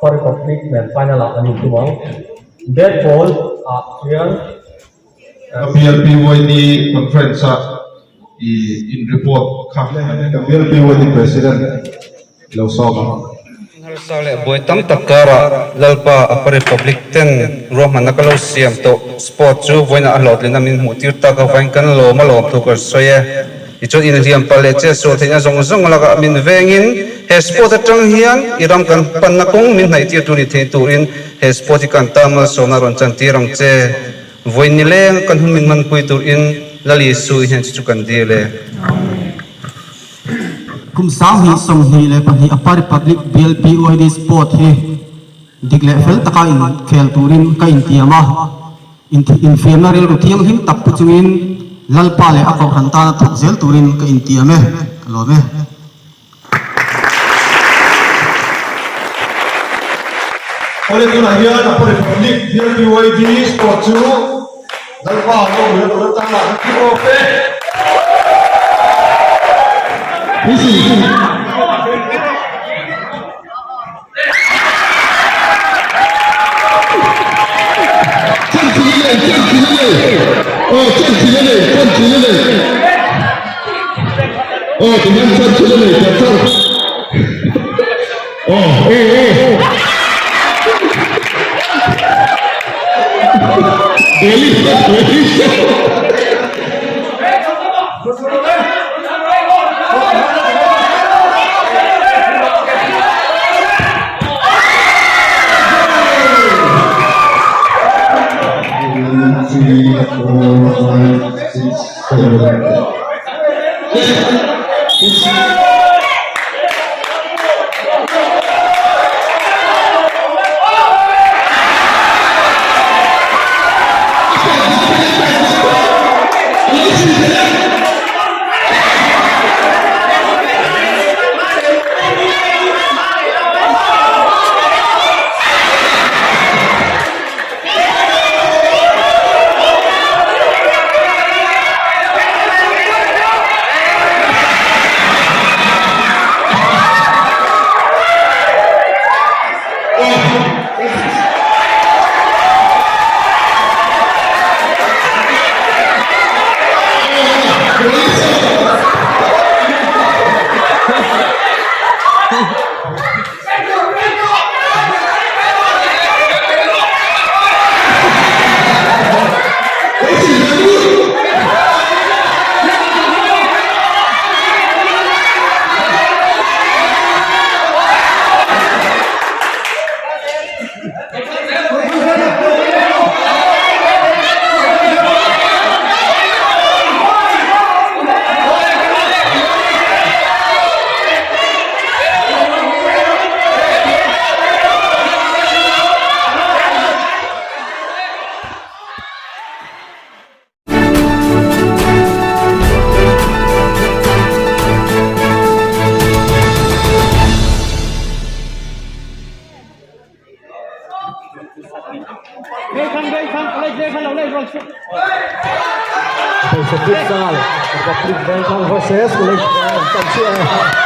Upper Republic nen final ah an intum ang. Bat ball ah hian. BLPYD conference a i in report kha BLPYD president lo sawm ang. Harsa leh buai tam tak karah Lalpa Upper Republic ten ruahmanna ka lo siam tawh sport chu vawiinah a hlawhtlinna min hmuh tir tak avangin kan lawm a lawm thu ka sawi e. Tichuan inhliam palh leh chetsual theihna zawng zawng lakah min vengin he sport atang hian i ram kan panna kawng min hnaih tir tur ni thei turin he sport hi kan tan malsawmna rawn chan tir ang che. Vawi nileng kan hun min hmanpui turin Lal Isu i hnen chu chu kan dil e. Kum 2022 Upper Republic Bial BYD Sport hi dik leh fel taka inkhel turin ka intiam a. Infiamna rilru thianghlim tak pu chungin Lalpa leh a Kohhran tana thawk zel turin ka intiam e, ka lawm e. Awle tunah hian Upper Republic Bial BYD Sport chu Lalpa lo ula tur atana kan ti awk e. Futsal Republic Vengthlang versus College Veng an tan chiah e.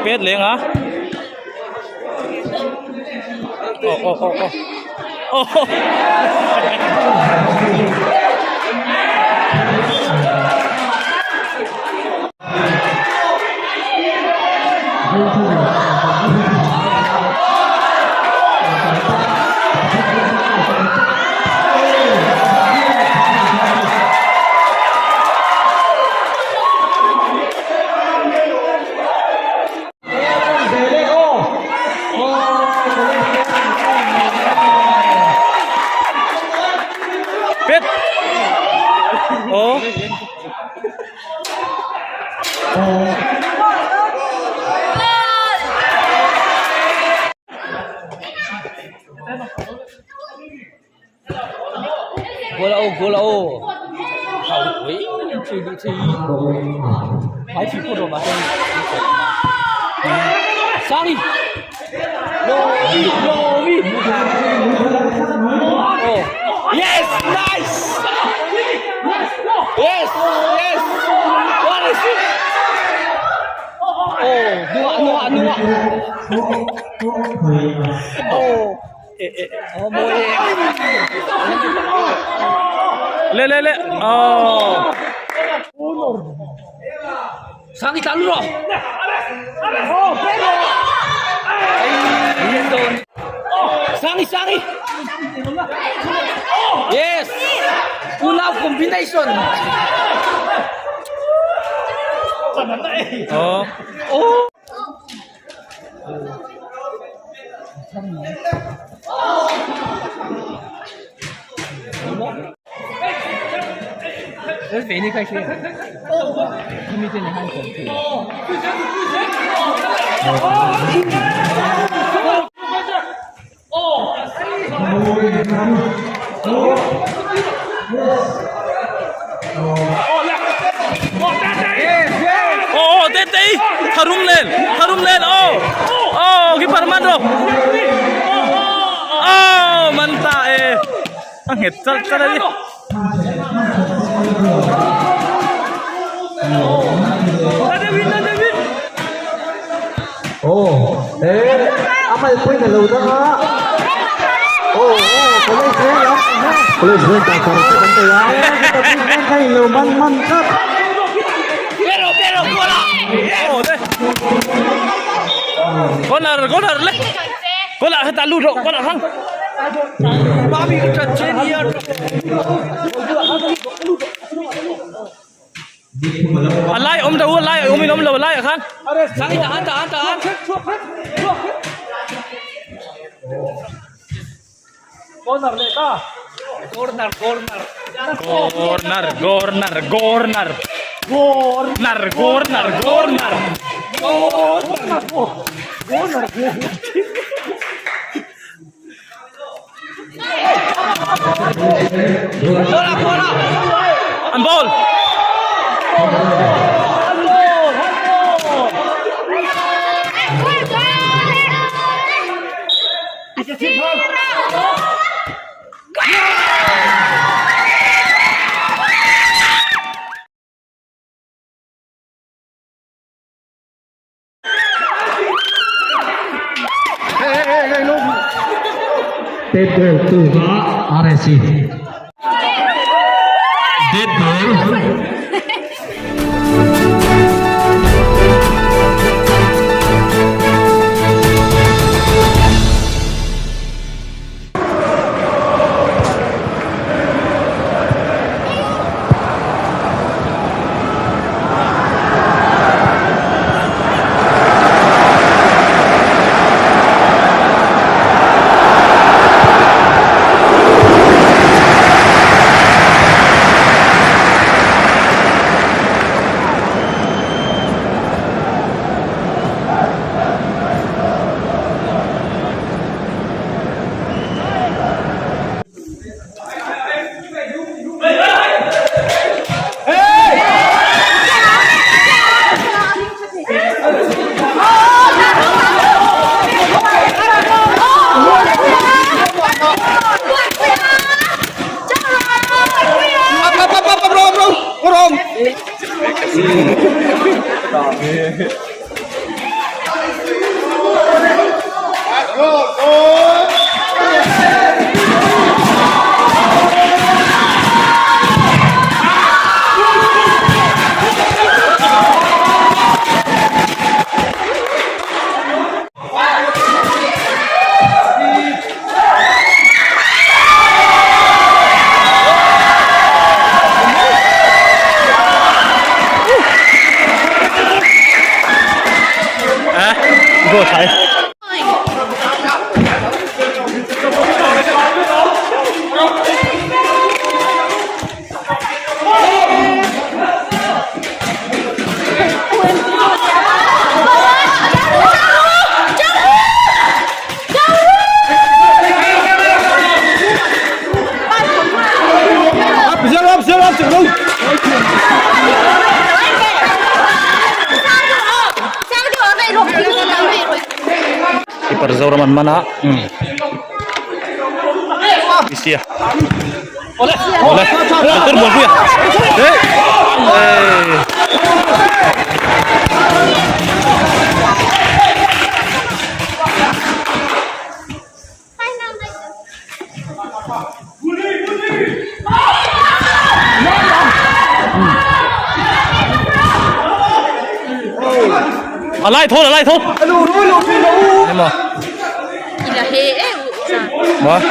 pet leng a aw aw aw aw aw Pet. Oh. Goal o goal o hau ui chi đi chi phải chỉ phụ mà sang đi lô lô mi oh yes nice yes yes what is it oh nuwa nuwa nuwa oh Le le le. Oh. Sang i tlan rawh. Sangi sangi. Yes. Unau combination. Oh. Oh. Oh, oh, tê tê, tharum len, tharum len, oh, oh, keeper man ro. Oh, man ta e. A nghet chal chal ani. Oh, eh, amal pui na lo dang a. Oh, oh, college veng lam college veng ta kar te kan thei a. Republic veng kha in lo man man tlat. Pero pero goal a. Oh, le. Corner, corner le. Corner heta lut rawh, corner hang. A lai awm lo a lai awm in awm lo a laiah khan. Corner corner corner corner corner corner. An ball. Dead ball tu RSC. Dead ball. Aw tha e. Keeper Zoram an man a Misia Ole Doctor Muanpuia eh A lai tho a lai tho. Emaw. Maw.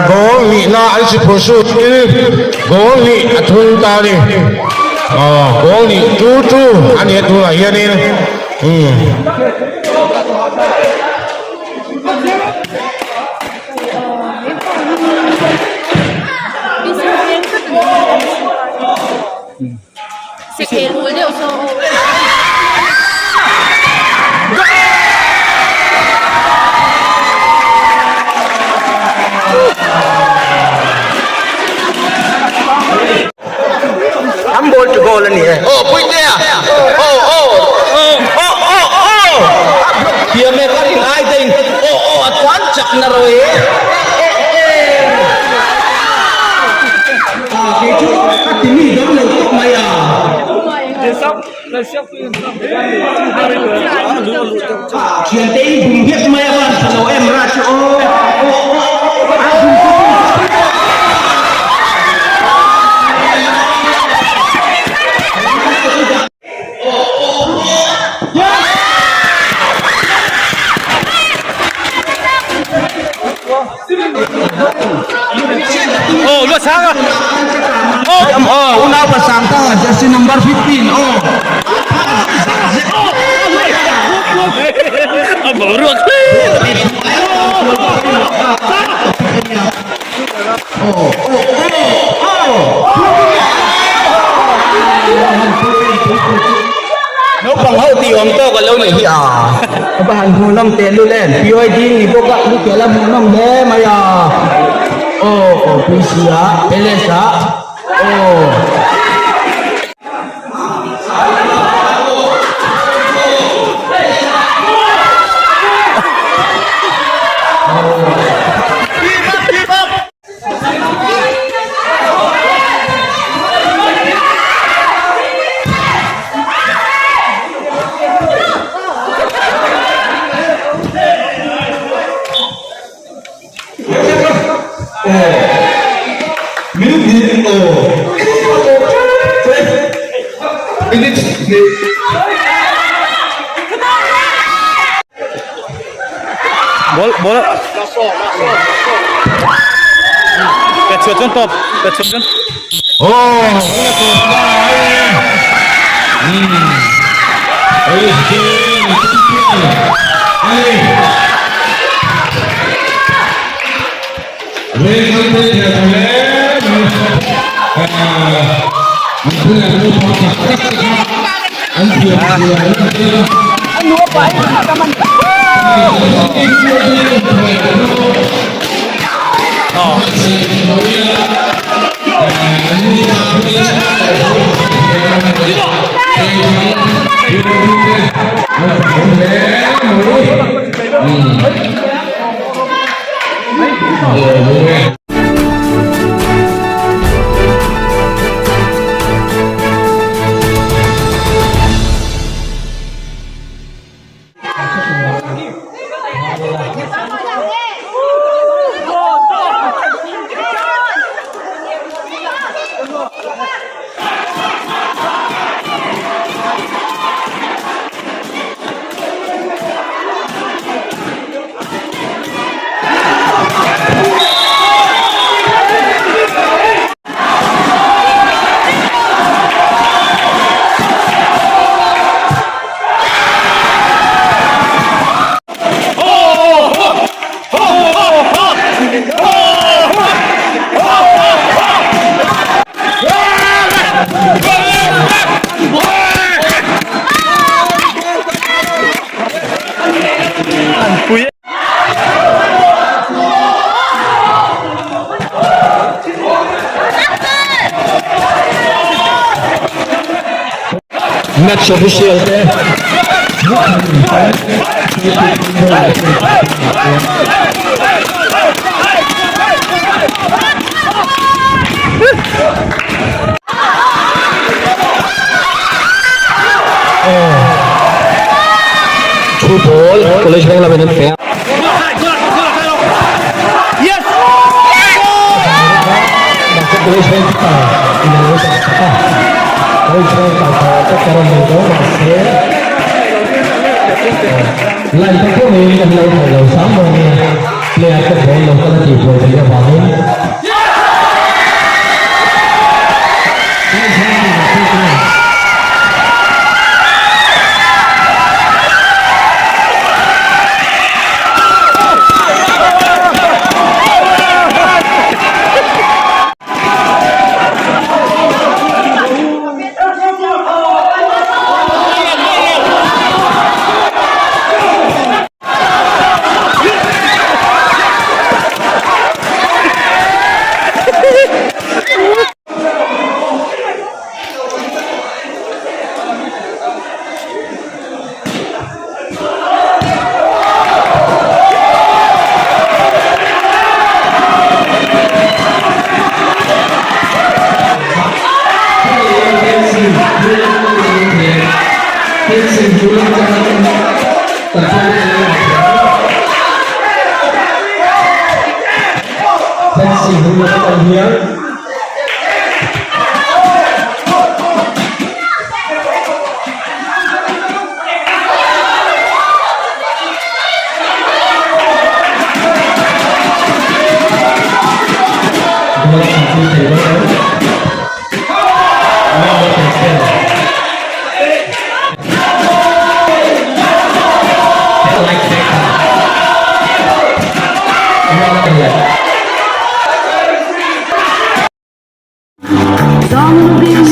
Goal nihna an si phur sut in goal nih a thun ta a ni. Goal nih 2-2 a ni a tunah hianin. An ball to goal a ni e. Aw Puitea! Aw aw aw aw aw! Thiam e ka rin ai te in aw aw a tlan chak na ro e. Ah kei chu ka ti mi dang lo tawp mai a. Ah thiante in bum nghet mai a van tha lo em ra chu aw aw aw a bum chu bum Oh, lu sang a. Oh, oh, unau pasang ta jersey number 15 oh. A boruak hle. Oh, oh, oh, oh. Naupang ho tih awm tawk a lo nih hi a. A va han hmuhnawm teh lul em PYD ni bawk a lu kel a hmuhnawm hle mai a aw aw PC a LS a aw. Ball ball. Ka chhuah chuan tawp, ka chhuah chuan. Oh, Match official te Thu ball college veng lamin an pe a. Mahse college veng ta in an lo dah sak a. College veng ta tha tak a rawn nei dawn mahse line te pawhin an lo thei lo sang dawn nia player te ball lo kal a tih buai theih avangin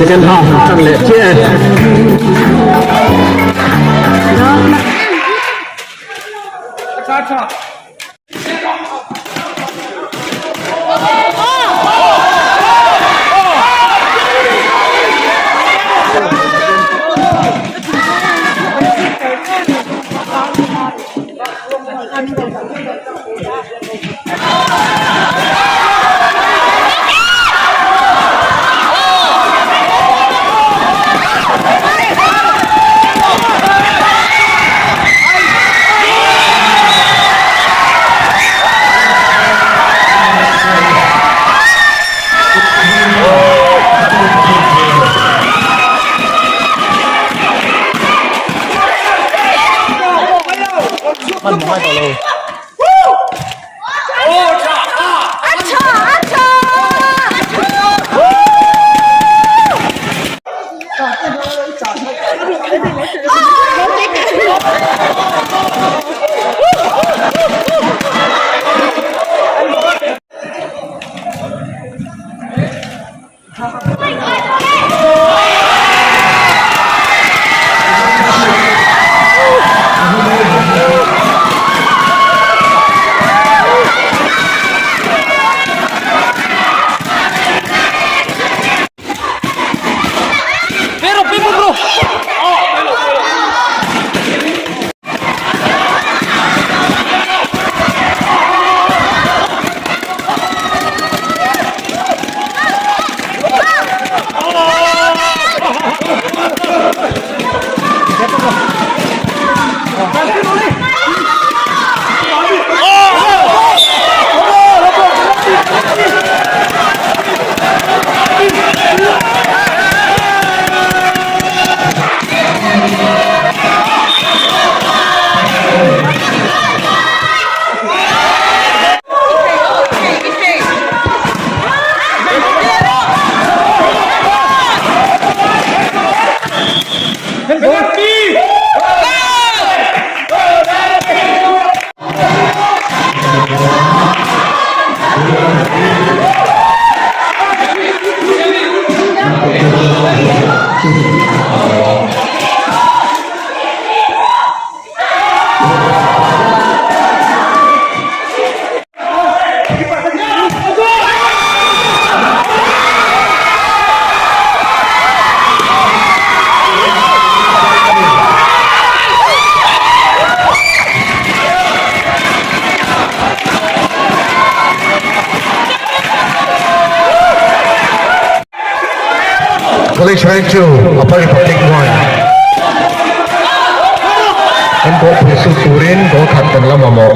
Second half tan leh chiah e. Pero pero bro. College Rank 2, Upper Republic 1. Kan goal phuhsut turin goal khat kan la mamawh.